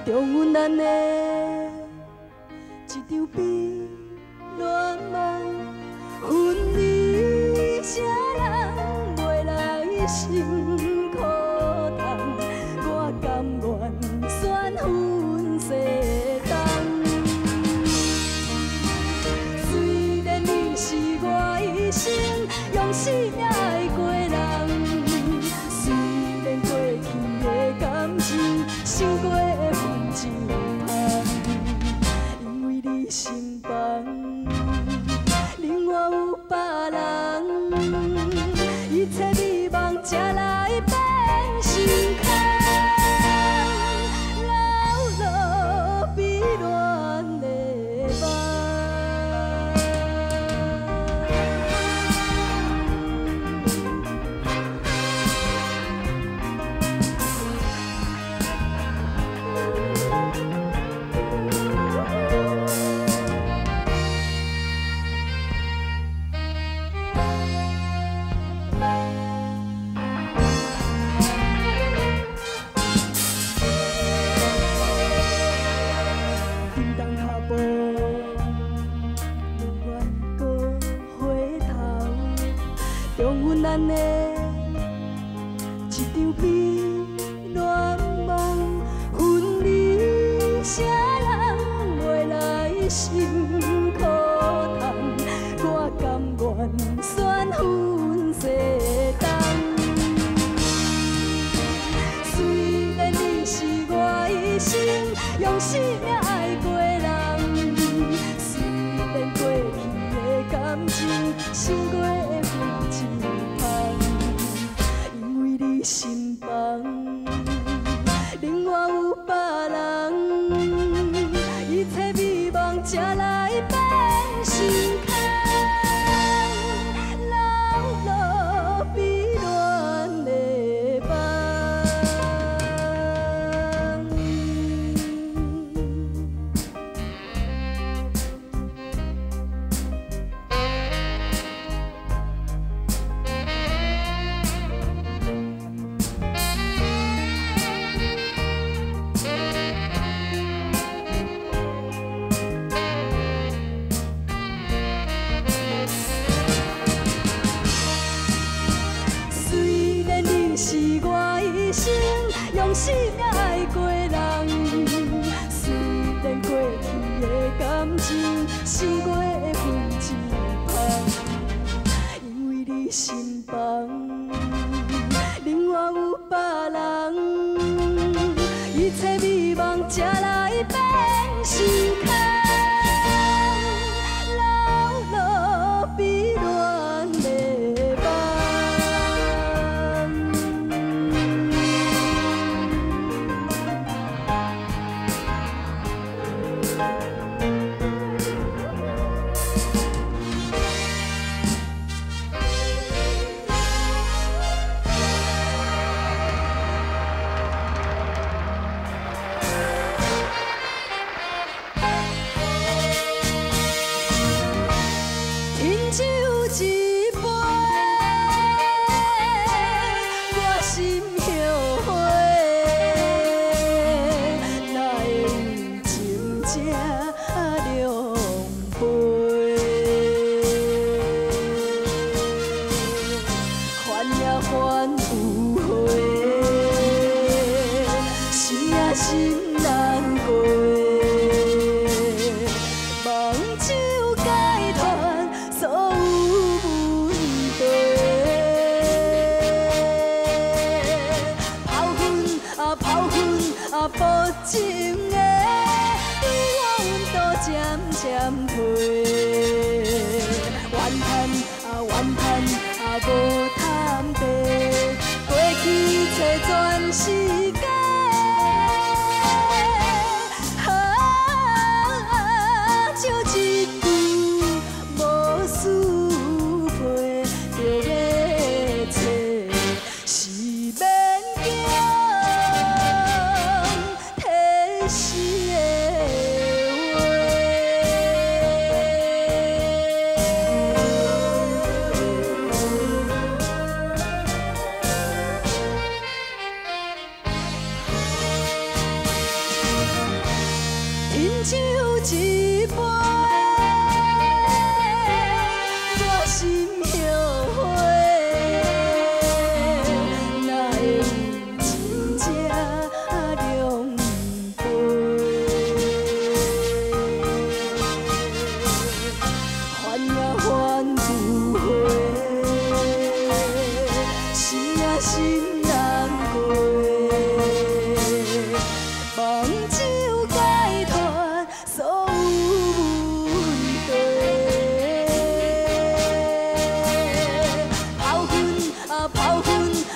重温咱的一場美戀夢。分離誰人袂來心苦痛，我甘願選分西東。雖然你是我一生用生命愛過人，雖然過去的感情傷過分一芳，因為你心房，另外有別人，一切美夢才來變成空，流落美戀的夢。停动脚步，不愿阁回头，重温咱的一場美戀夢。分離誰人袂來心苦痛，我甘願選分西東。雖然你是我一生用生命愛過人，雖然過去的感情傷過分一芳，因為你心房，另外有別人，一切美夢才來變成空，流落美戀的夢。雖然你是我一生用生命愛過人，雖然過去的感情傷過分一芳，因為你心房，另外有別人，一切美夢才來變成空，流落美戀的夢。饮酒一杯，我心後悔，哪會有情這狼狽？煩也煩有悔，心也心難過。望酒解脫所有問題，拋粉啊拋粉啊，薄情的，對我溫度漸漸退，怨嘆啊怨嘆啊，無談地，過去一切全是假。啊，少一句無輸賠，著欲找是勉強提示的話。酒一杯，我心后悔，哪会有情这狼狈？烦也烦不回，心也心难过，望酒解脱所有问题。抛婚啊抛婚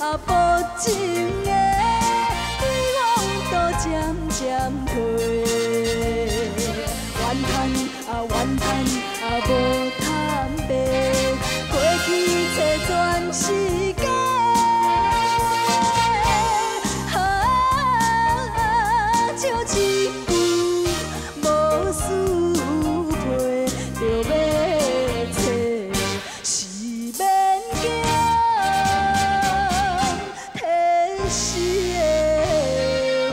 啊，薄情的，对我温度渐渐退。怨叹啊怨叹啊，无坦白，过去找全是假。啊，少一句无输赔，就欲找是勉强提示的话。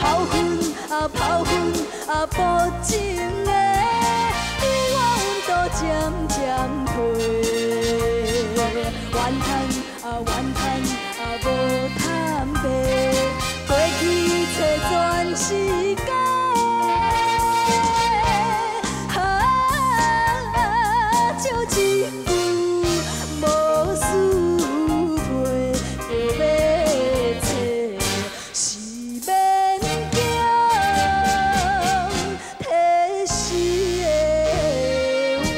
抛婚啊抛婚啊，薄情的，对我温度渐渐退。怨叹啊怨叹啊，无坦白，过去找全是假。啊，少一句无输赔，就欲找是勉强提示的话。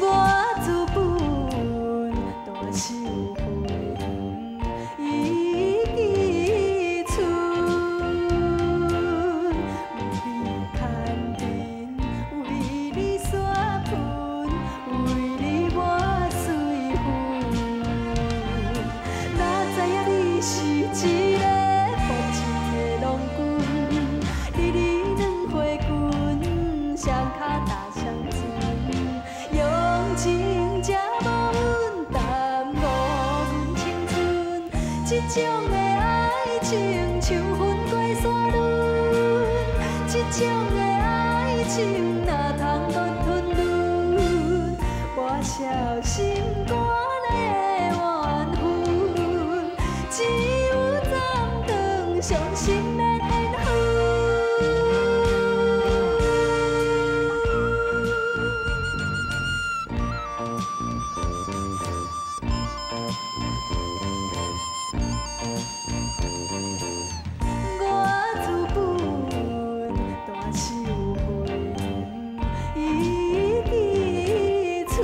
我自本大树花已记春，为你牵阵，为你煞喷，为你抹水粉。哪知影你是一个薄情的郎君，日日软花裙，双跤踏双船。用情这无阮耽误阮青春，这种的爱情像云过山仑，这种的爱情哪通阁吞忍？抹消心肝的怨恨，只有斩断伤心的缘分。我自本大树花已记春，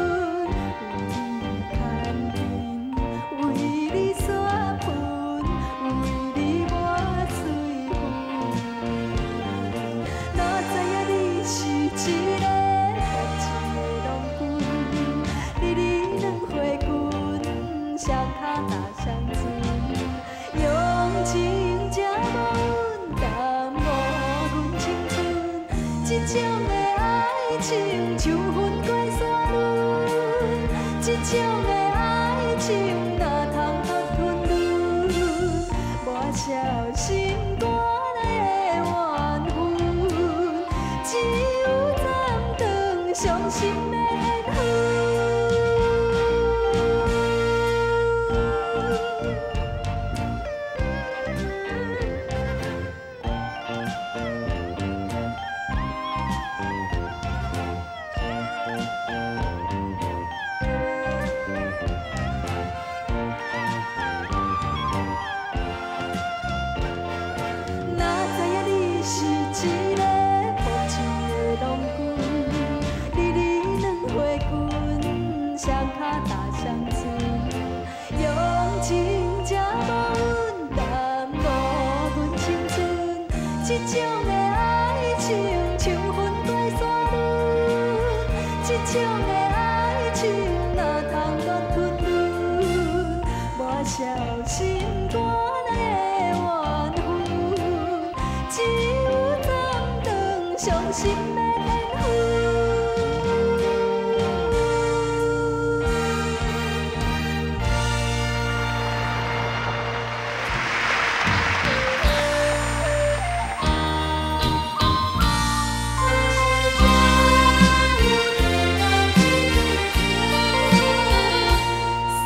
为你牵阵，为你煞喷，为你抹水粉。哪知影你是一个薄情的郎君，日日软花裙，双跤踏双船。用情这无阮耽误阮青春，这种的爱情像云过山仑，这种的爱情哪通阁吞忍？抹消心肝的怨恨，只有斩断伤心的缘分。這種的愛情像雲過山崙，這種的愛情哪通亂吞吞，抹消心肝的怨恨，只有斩斷傷心的緣分。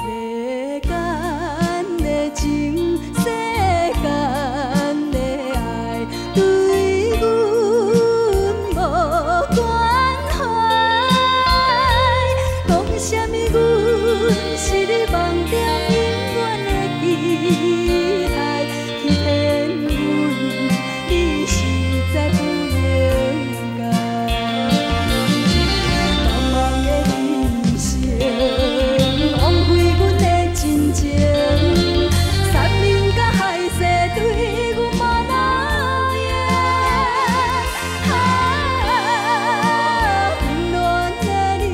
世間的情，世間的愛，對阮無關懷。講啥物阮是你夢中永遠的期待，欺騙阮，你實在不應該。茫茫的人生，枉費阮的真情，山盟佮海誓對阮無路用。啊，混亂的人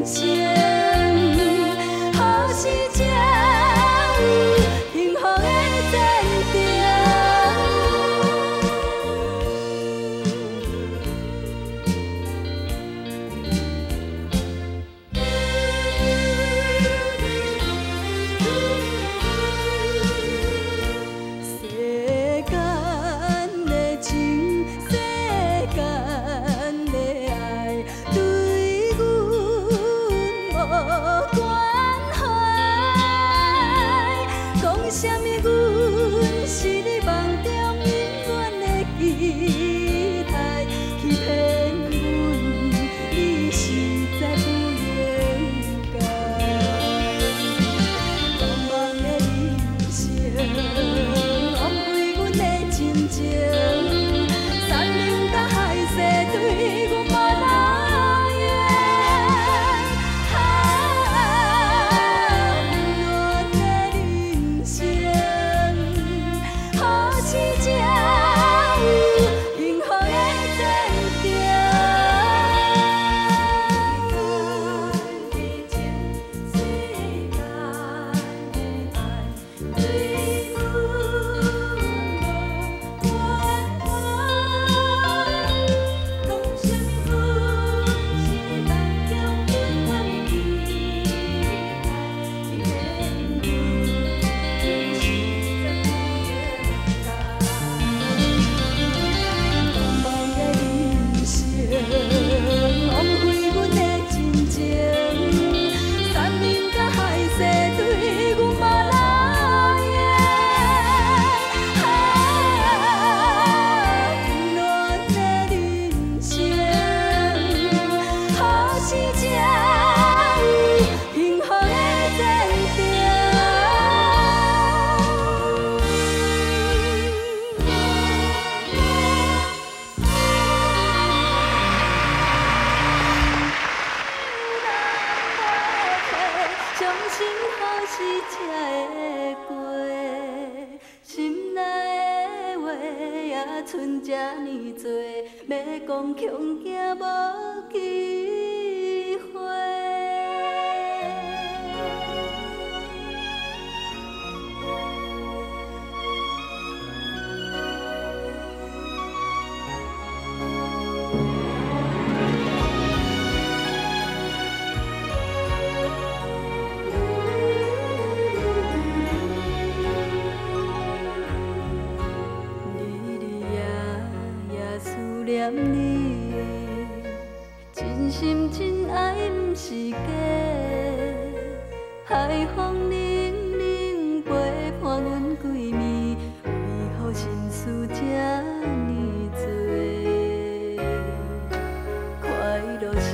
生，何時才有幸福的前程？世間的情，世間的愛，對阮無關懷。講啥物阮是你夢中永遠的期待，欺騙阮，你實在不應該。茫茫的人生，枉費阮的真情，山盟佮海誓對阮無路用。啊，混亂的人生，何時才有幸福的前程？世間的愛，對阮無關懷。講啥物阮是你夢中永遠的期待，欺騙阮，你實在不應該。茫茫的人生，枉費阮的真情，山盟佮海誓對阮無路用。啊，混亂的人生，何時才有幸福的前程？傷心何時才會過？心內的話也賰這呢濟，欲講恐驚無機會。日日夜夜思念你，真心真愛毋是假。海風冷冷陪伴阮規暝，為何心事這呢濟？快樂心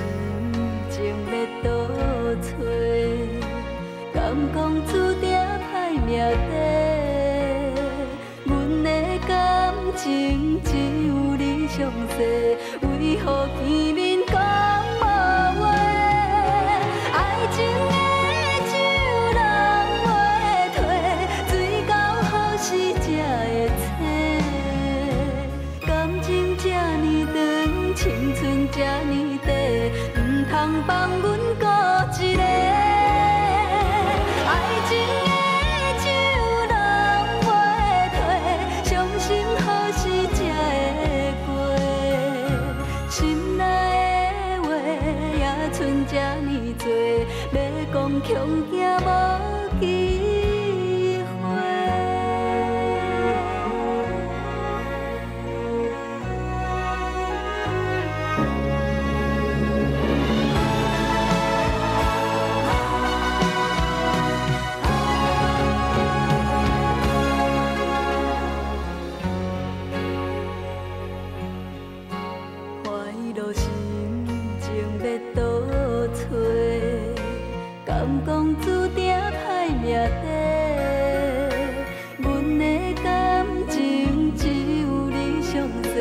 情欲倒揣，敢講注定歹命底？阮的感情只有你上濟，為何見面講無話？愛情的酒人袂退，醉到何時才會醒？敢這呢短，毋通放阮孤一个。愛情的酒人袂退，傷心何時才會過？心內的話也賰這呢濟，欲講恐驚無機會。快樂心情欲倒揣，敢講注定歹命底。阮的感情只有你詳細，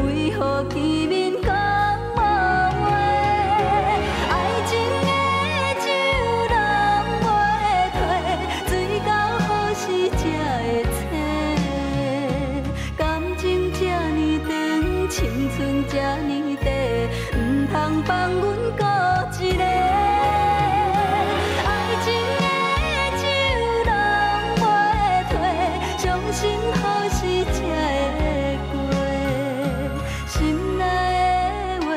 為何見面講無話？愛情的酒人袂退，醉到何時才會醒？感情這呢長，青春這呢短，毋通放阮孤一个。愛情的酒人袂退，傷心何時才會過？心內的話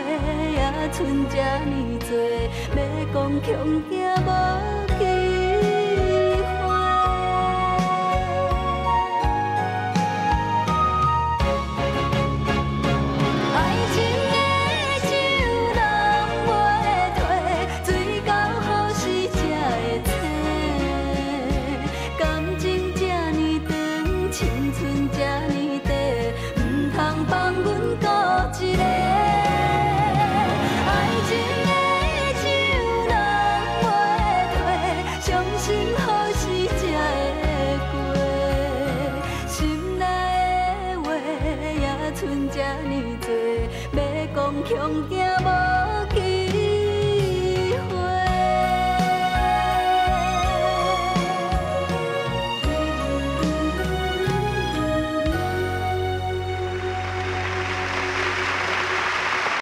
也賰這呢濟，欲講恐驚無機會。愛情的酒人袂退，醉到何時才會醒？感情這呢長，青春這呢短，毋通放阮孤一个。愛情的酒人袂退，傷心何時才會過？心內的話也賰這呢濟，欲講恐驚無。